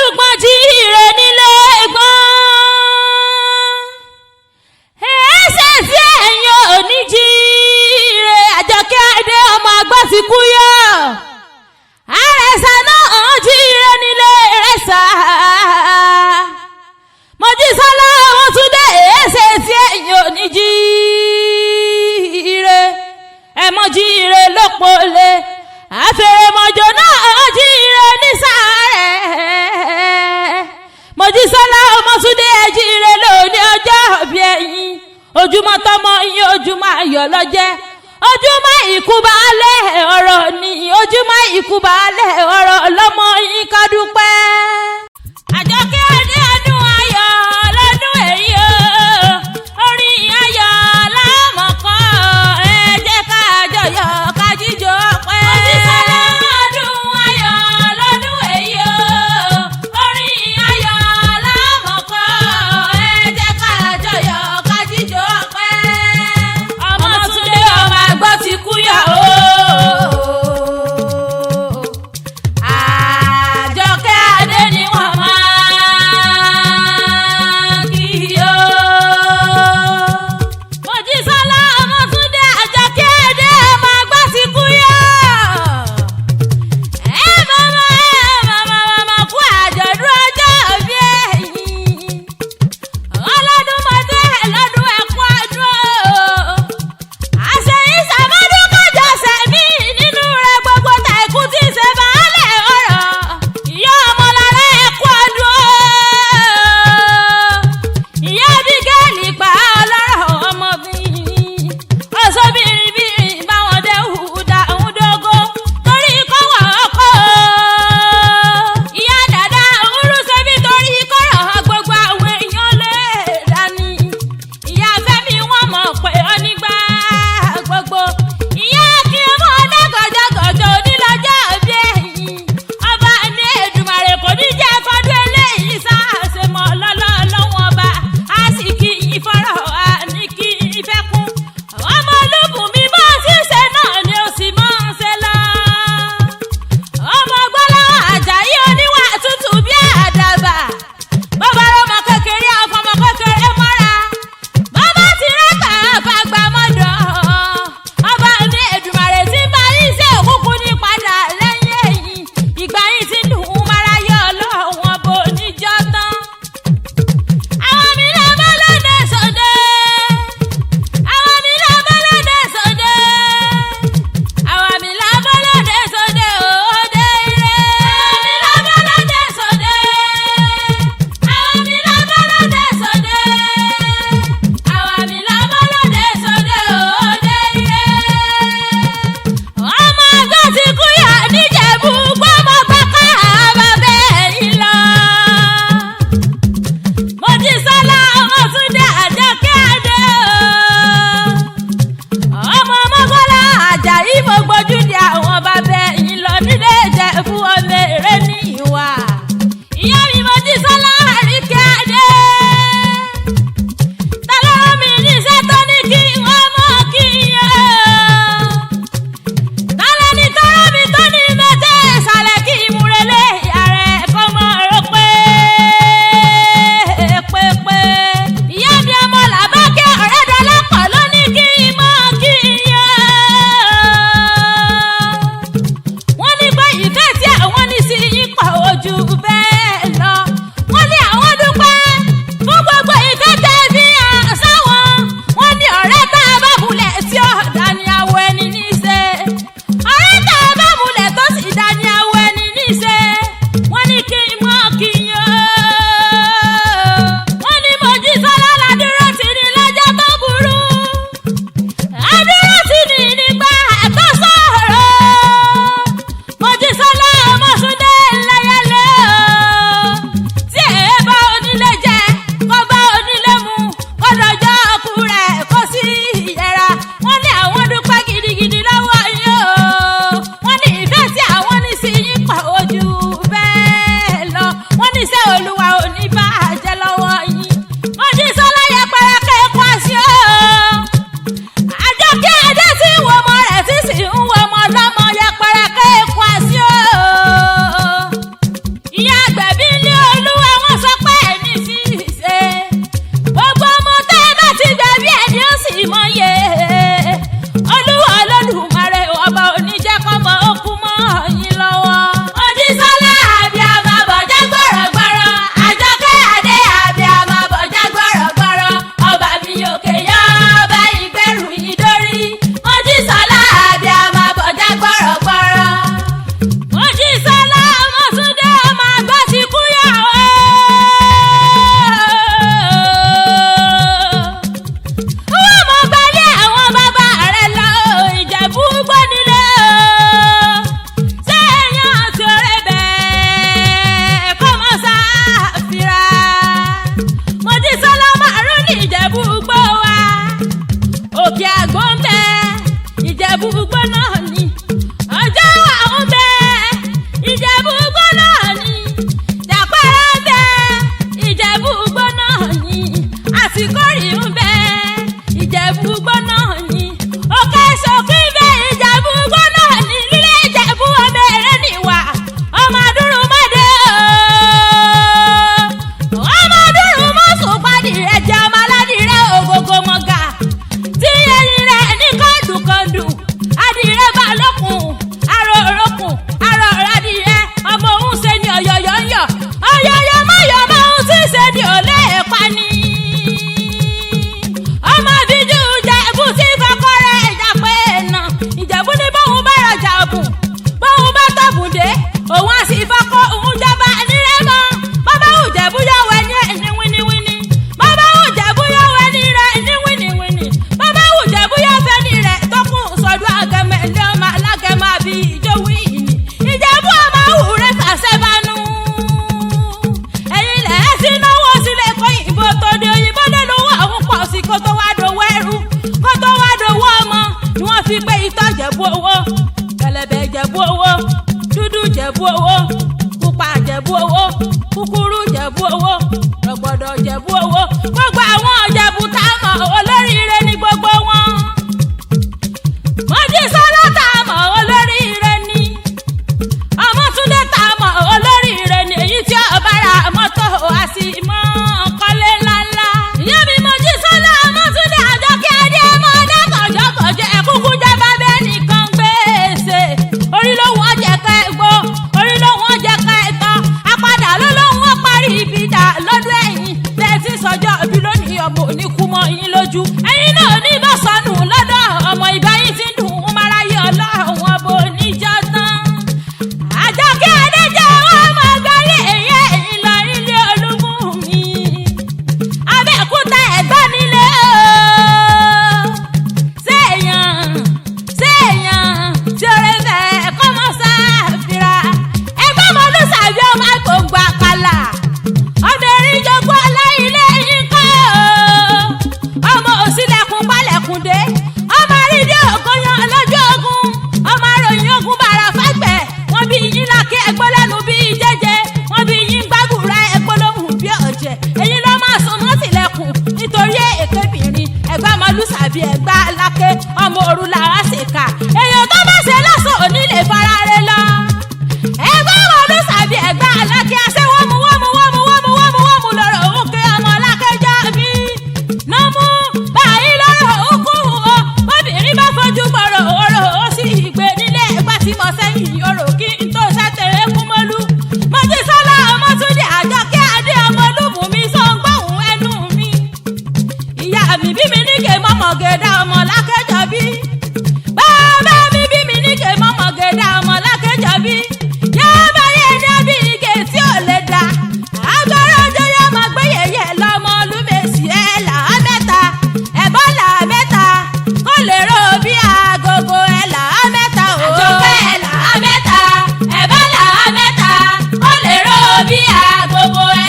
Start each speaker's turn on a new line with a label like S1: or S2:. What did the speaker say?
S1: Olùgbọ́n jíire nílé gbọ́n. Ẹsẹ̀ tí ẹ̀yin ò ní jíire. Àjọkẹ́ Adé ọmọ àgbà ti kú yọ. Àrẹ̀sà náà jíire nílé rẹ̀sà. Mojísọ́lá Ọmọ́túndé, ẹsẹ̀ tí ẹ̀yin ò ní jíire. Ẹ̀mọ́ jíire lópolé. Àfẹ̀rẹ̀mọ̀jọ náà jíire ní sàárẹ̀. Mojísọ́lá Ọmọ́túndé, ẹ jíire lónìí ọjọ́ bí ẹ̀yin. Ojúmọ́ tọmọ yín, ojúmọ́ ayọ̀ lọ́jẹ́. Ojúmọ́ ìkú baálẹ̀ ọ̀rọ̀ ni, ojúmọ́ ìkú baálẹ̀ ọ̀rọ̀ lọ́mọ yín, ká dúpẹ́. Àjọkẹ́ Adé, ọdún ayọ̀ lọ́dún èyí o, orin ayọ̀ lámọ̀kọ́, ẹ jẹ́ ká jọyọ̀ ká jíjó pẹ́. Mojísọ́lá, ọdún ayọ̀ lọ́dún èyí o, orin ayọ̀ lámọ̀kọ́, ẹ jẹ́ ká jọyọ̀ ká jíjó pẹ́. Ọmọ́túndé ọmọ àgbọ̀ ti kú yà o. Jẹ̀bú owó, pupa Jẹ̀bú owó, kúkúrú Jẹ̀bú owó, rọ̀gbọ̀dọ̀ Jẹ̀bú owó. Gbogbo àwọn Jẹ̀bú tá a mọ̀, olóríire ní gbogbo wọn. Mọ́jísọ́lá tá a mọ̀, olóríire ní. Ọmọ́túndé tá a mọ̀, olóríire ní. Èyí tí ọba ra mọ́tò àti mọ́ kọ́lé ńláńlá. Ìyá mi Mọ́jísọ́lá Ọmọ́túndé Àjọkẹ́ Adé ọmọ ọdẹ́kọ̀jọ́kọ̀jọ́ ẹ̀kúkú jẹ́ bábẹ́ nìkan gbèsè. Orí lóhùn ọjẹ́ ká ẹ gbó, orí lóhùn ọjẹ́ ká ẹ tán. Apádà ló lóhùn ó parí ibi dà lọ́dún ẹ̀yìn. Tẹ́tí sọjọ́ ibi lónìí, ọmọ òní kú mọ́ yín lójú. Ẹ̀yin náà ní bá sọnù lọ́dọ̀ ọmọ ìgbà yín ti ń dùn ún máráyé ọlọ́run ọbọ̀ oníjọ́ tán. Àjọkẹ́ Adé jẹ́ wọ́n máa gbálẹ̀ ẹ̀yẹ Ìlọrin ilé Olúbùnmi. Abẹ́òkúta ẹ̀gbọ́n nílé o. Séèyàn séèyàn tí oore fẹ́ kọ́ mọ́ sáfìrà. Ẹgbẹ́ mọ́lúsàbí ọmọ àgbòǹgbò àkàlà. Ọmọ erin jogún ọlá ilé yín kọ́ o. Ọmọ òsínlẹ̀kùn pálẹ̀kùn dé. Ọmọ àrídé ògóyan lọ́jọ́ ogun. Ọmọ àròyìn ogun bàrà fágbẹ̀. Wọ́n bí yín lákẹ́ ẹgbẹ́ lẹ́nu bí jẹ́jẹ́. Wọ́n bí yín gbàgùrà ẹgbẹ́ lóhùn bí ọ̀jẹ̀. Èyí ló máa sún mọ́ tilẹ̀kùn nítorí èkébìnrin. Ẹgbẹ́ ọmọlúsàbí ẹgbẹ́ aláké. Ọmọ òru làwa ṣèkà. Èèyàn tó bá ṣe lọ́sàn òní lè fara rẹ lọ. Ẹgbẹ́ ọmọlúsàbí ẹgbẹ́ aláké aṣẹ́ wọ́mú wọ́mú wọ́mú wọ́mú wọ́mú wọ́mú lọ́rọ̀ òkè ọmọ alákẹ́jọ́ mi. Nọ́mú báyìí lọ́rọ̀ òkú o. Bóbìnrin bá fojú gbọ́rọ̀ ọ̀rọ̀ ó sì gbé nílé ẹgbà tí mo sẹ́yìn ọ̀rọ̀ kí n tó ṣàtẹ̀rẹ̀ kún mọ́lú. Mọ́jísọ́lá Ọmọ́túndé Àjọkẹ́ Adé ọmọ Olúbùnmi sọ̀ngbọ̀hún ẹnu mi. Ìyá mi bí mi ní kè mọ́mọ́ gẹ̀dá ọmọ lákẹ́jọ́ bí. Bàbá mi bí mi ní kè mọ́mọ́ gẹ̀dá ọmọ lákẹ́jọ́ bí. Yá bá yẹ ní abí ike tí ò lè dà. Agbára ọjọ́ yá máa gbé yẹ̀yẹ́ lọ́mọ Olúmẹ̀sì ẹ̀ là á mẹ́ta. Ẹ̀bọ́n là á mẹ́ta. Kó lè rò bí agogo ẹ̀ là á mẹ́ta o. Àjọkẹ́ ẹ̀ là á mẹ́ta. Ẹ̀bọ́n là á mẹ́ta. Kó lè rò bí agogo ẹ̀.